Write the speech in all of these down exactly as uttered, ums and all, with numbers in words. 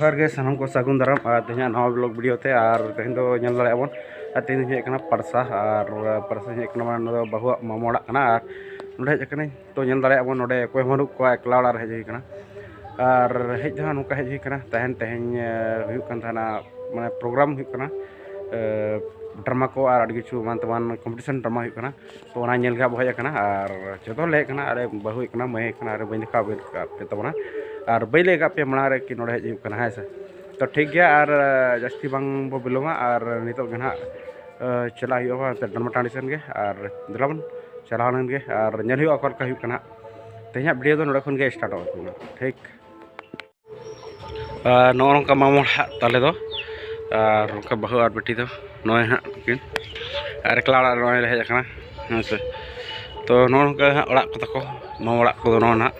ᱡᱚᱦᱟᱨ ᱜᱮ ᱥᱟᱱᱟᱢ ᱠᱚ, ᱥᱟᱹᱜᱩᱱ ᱫᱟᱨᱟᱢ᱾ ᱟᱨ ᱛᱮᱦᱮᱧᱟᱜ ᱱᱟᱣᱟ vlog video ᱛᱮ, ᱟᱨ ᱛᱮᱦᱮᱧ ᱫᱚ ᱧᱮᱞ ᱫᱟᱲᱮᱭᱟᱜ ᱵᱚᱱ, ᱟᱨ ᱛᱮᱦᱮᱧ ᱫᱚᱧ ᱦᱮᱡ ᱟᱠᱟᱱᱟ ᱯᱟᱲᱥᱟ, ᱟᱨ ᱯᱟᱲᱥᱟᱧ ᱦᱮᱡ ᱟᱠᱟᱱᱟ, ᱢᱟᱱᱮ ᱱᱚᱣᱟ ᱫᱚ ᱵᱟᱹᱦᱩᱣᱟᱜ ᱢᱟᱢᱟ ᱚᱲᱟᱜ ᱠᱟᱱᱟ᱾ ᱟᱨ ᱱᱚᱰᱮ ᱦᱮᱡ ᱟᱠᱟᱱᱟᱹᱧ, ᱛᱚ ᱧᱮᱞ ᱫᱟᱲᱮᱭᱟᱜ ᱵᱚᱱ ᱱᱚᱰᱮ ᱚᱠᱚᱭ ᱦᱚᱸ ᱵᱟᱹᱱᱩᱜ ᱠᱚᱣᱟ, ᱮᱠᱞᱟ ᱚᱲᱟᱜ ᱨᱮ ᱦᱮᱡ ᱦᱩᱭ ᱟᱠᱟᱱᱟ᱾ ᱟᱨ ᱦᱮᱡ ᱫᱚ ᱦᱟᱸᱜ ᱱᱚᱝᱠᱟ ᱦᱮᱡ ᱦᱩᱭ ᱟᱠᱟᱱᱟ, ᱛᱟᱦᱮᱱ ᱛᱮᱦᱮᱧ ᱮ, ᱦᱩᱭᱩᱜ ᱠᱟᱱ ᱛᱟᱦᱮᱱᱟ, ᱢᱟᱱᱮ program ᱦᱩᱭᱩᱜ ᱠᱟᱱᱟ, ᱮ, drama ᱠᱚ ᱟᱨ ᱟᱹᱰᱤ ᱠᱤᱪᱷᱩ ᱮᱢᱟᱱ ᱛᱮᱢᱟᱱ competition drama ᱦᱩᱭᱩᱜ ᱠᱟᱱᱟ᱾ ᱛᱚ ᱚᱱᱟ ᱧᱮᱞ ᱜᱮ ᱦᱟᱸᱜ ᱵᱚ ᱦᱮᱡ ᱟᱠᱟᱱᱟ᱾ ᱟᱨ ᱡᱚᱛᱚ ᱞᱮ ᱦᱮᱡ ᱟᱠᱟᱱᱟ, ᱟᱨᱮ ᱵᱟᱹᱦᱩ ᱦᱮᱡ ᱟᱠᱟᱱᱟ, ᱢᱟᱹᱭ ᱦᱮᱡ ᱟᱠᱟᱱᱟ, ᱟᱨᱮ ᱵᱟᱹᱧ ᱫᱮᱠᱷᱟᱣ ᱟᱯᱮ ᱛᱟᱵᱚᱱᱟ, ᱟᱨ ᱵᱟᱹᱧ ᱞᱟᱹᱭ ᱟᱠᱟᱫ ᱯᱮᱭᱟ ᱢᱟᱲᱟᱝ ᱨᱮ ᱠᱤ ᱱᱚᱰᱮ ᱦᱮᱡ ᱦᱩᱭᱩᱜ ᱠᱟᱱᱟ, ᱦᱮᱸ ᱥᱮ᱾ ᱛᱚ ᱴᱷᱤᱠ ᱜᱮᱭᱟ, ᱟᱨ ᱡᱟᱹᱥᱛᱤ ᱵᱟᱝ ᱵᱚ ᱵᱤᱞᱚᱢᱟ, ᱟᱨ ᱱᱤᱛᱚᱜ ᱜᱮ ᱱᱟᱦᱟᱜ ᱮ, ᱪᱟᱞᱟᱜ ᱦᱩᱭᱩᱜᱼᱟ ᱰᱨᱟᱢᱟ ᱴᱟᱺᱰᱤ ᱥᱮᱱ ᱜᱮ᱾ ᱟᱨ ᱫᱮᱞᱟ ᱵᱚᱱ ᱪᱟᱞᱟᱣ ᱞᱮᱱ ᱜᱮ ᱟᱨ ᱧᱮᱞ ᱦᱩᱭᱩᱜᱼᱟ ᱚᱠᱟ ᱞᱮᱠᱟ ᱦᱩᱭᱩᱜ ᱠᱟᱱᱟ ᱦᱟᱸᱜ᱾ ᱛᱮᱦᱮᱧᱟᱜ video ᱫᱚ ᱱᱚᱰᱮ ᱠᱷᱚᱱ ᱜᱮ startᱚᱜ ᱠᱟᱱᱟ, ᱴᱷᱤᱠ᱾ ᱟᱨ ᱱᱚᱜᱼᱚ ᱱᱚᱝᱠᱟ ᱢᱟᱢᱚ ᱦᱟᱸᱜ ᱛᱟᱞᱮ ᱫᱚ, ᱟᱨ ᱱᱚᱝᱠᱟ ᱵᱟᱹᱦᱩ ᱟᱨ ᱵᱤᱴᱤ ᱫᱚ ᱱᱚᱜᱼᱚᱭ ᱦᱟᱸᱜ ᱠᱤᱱ ᱟᱨ ᱮᱠᱞᱟ ᱚᱲᱟᱜ ᱨᱮ ᱱᱚᱜᱼᱚᱭ ᱞᱮ ᱦᱮᱡ ᱟᱠᱟᱱᱟ, ᱦᱮᱸ ᱥᱮ᱾ ᱛᱚ ᱱᱚᱜᱼᱚ ᱱᱚᱝᱠᱟ ᱦᱟᱸᱜ ᱚᱲᱟᱜ ᱠᱚ ᱛᱟᱠᱚ, ᱢᱟᱢᱚ ᱚᱲᱟᱜ ᱠᱚᱫᱚ ᱱᱚᱜᱼᱚ ᱱᱟᱦᱟᱜ᱾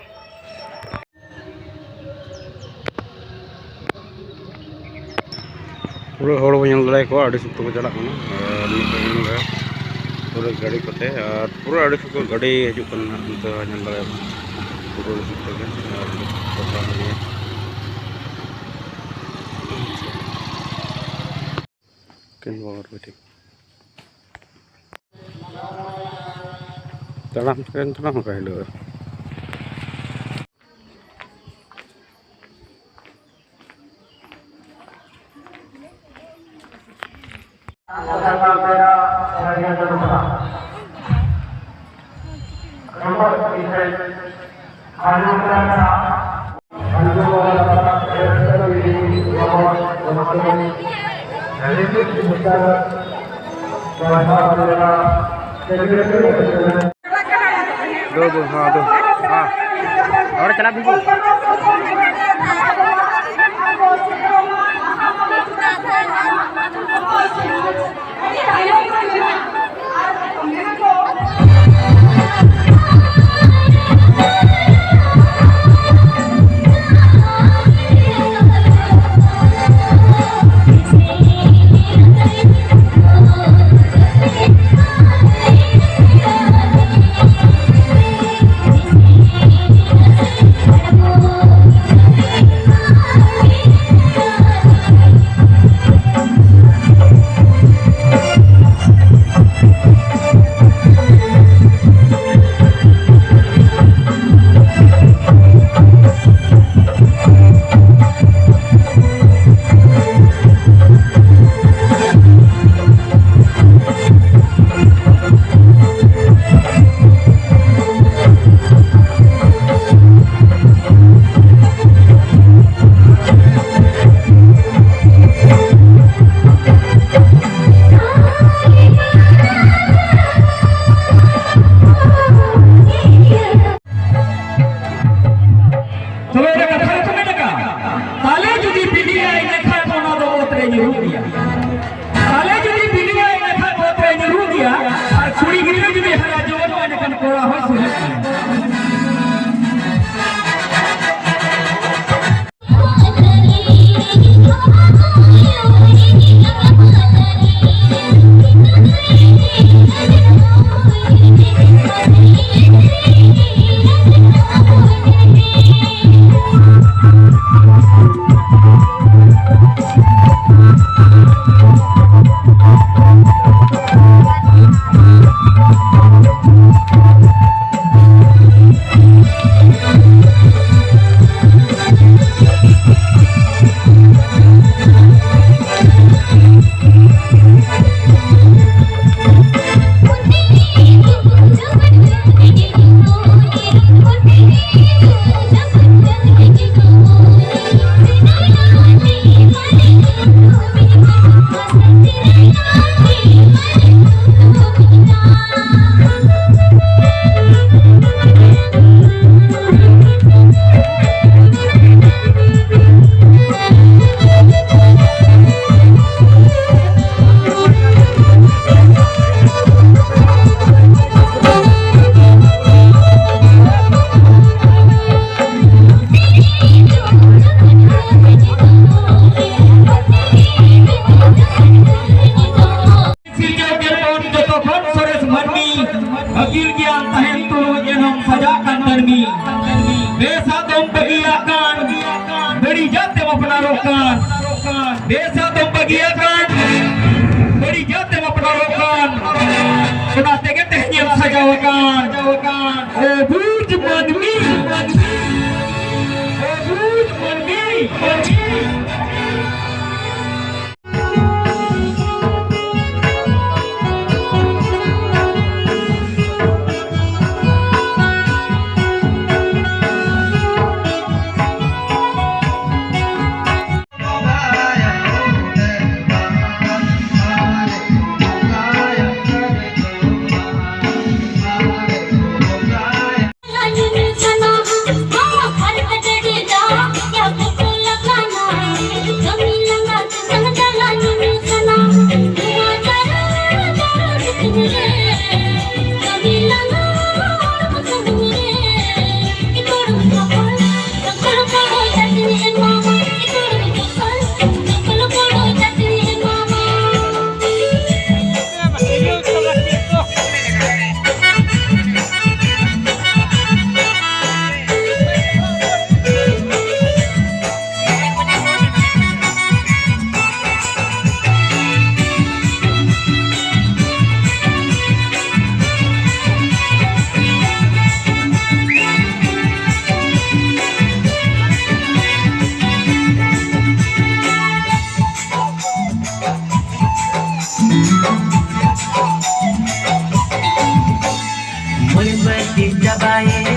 ᱯᱩᱨᱟᱹ ᱦᱚᱲ ᱵᱚᱱ ᱧᱮᱞ ᱫᱟᱲᱮᱭᱟᱠᱚᱣᱟ, ᱟᱹᱰᱤ ᱥᱚᱠᱛᱚ ᱠᱚ ᱪᱟᱞᱟᱜ ᱠᱟᱱᱟ᱾ ᱟᱨ ᱱᱤᱛᱚᱜ ᱧᱮᱞ ᱫᱟ ᱯᱩᱨᱟᱹ ᱜᱟᱹᱰᱤ ᱠᱚᱛᱮ, ᱟᱨ ᱯᱩᱨᱟᱹ ᱟᱹᱰᱤ ᱥᱚᱠᱛᱚ ᱜᱟᱹᱰᱤ ᱦᱤᱡᱩᱜ ᱠᱟᱱᱟ ᱱᱟᱦᱟᱜ, ᱱᱤᱛᱚᱜ ᱧᱮᱞ ᱫᱟᱲᱮᱭᱟᱜ ᱠᱟᱱᱟ ᱯᱩᱨᱟᱹ ᱟᱹᱰᱤ ᱥᱚᱠᱛᱚ ᱜᱮ᱾ ᱟᱨ ᱠᱤᱱ ᱵᱟᱵᱟ ᱨᱮ ᱴᱷᱤᱠ᱾ ᱛᱟᱲᱟᱢ ᱛᱮ ᱛᱟᱲᱟᱢ ᱚᱠᱟ ᱦᱤᱞᱳᱜ᱾ ᱫᱩ, ᱫᱩ, ᱦᱚᱸ, ᱫᱩ, ᱦᱚᱸ᱾ ᱚᱸᱰᱮ ᱪᱟᱞᱟᱜ ᱵᱤᱱ ᱠᱚ᱾ ᱥᱤᱨᱡᱟᱹᱣ ᱠᱮᱫ ᱵᱚᱱ ᱡᱚᱛᱚ ᱠᱷᱚᱱ ᱥᱚᱨᱮᱥ ᱢᱟᱹᱱᱢᱤ, ᱟᱹᱠᱤᱞ ᱜᱮᱭᱟᱱ ᱛᱟᱦᱮᱱ ᱛᱩᱞᱩᱡ ᱮᱱᱦᱚᱸᱢ ᱥᱟᱡᱟᱜ ᱠᱟᱱ ᱛᱟᱹᱱᱢᱤ᱾ ᱵᱮᱥᱟᱜ ᱫᱚᱢ ᱵᱟᱹᱜᱤᱭᱟᱜ ᱠᱟᱱ, ᱵᱟᱹᱲᱤᱡᱟᱜ ᱛᱮᱢ ᱟᱯᱱᱟᱨᱚᱜ ᱠᱟᱱ᱾ ᱵᱮᱥᱟᱜ ᱫᱚᱢ ᱵᱟᱹᱜᱤᱭᱟᱜ ᱠᱟᱱ, ᱵᱟᱹᱲᱤᱡᱟᱜ ᱛᱮᱢ ᱟᱯᱱᱟᱨᱚᱜ ᱠᱟᱱ᱾ ᱚᱱᱟ ᱛᱮᱜᱮ ᱛᱮᱦᱮᱧᱮᱢ ᱥᱟᱡᱟᱣ ᱟᱠᱟᱱ᱾ ᱚᱵᱩᱡᱽ ᱢᱟᱹᱱᱢᱤ, ᱚᱵᱩᱡᱽ ᱢᱟᱹᱱᱢᱤ᱾ ᱪᱟᱵᱟᱭᱮᱱ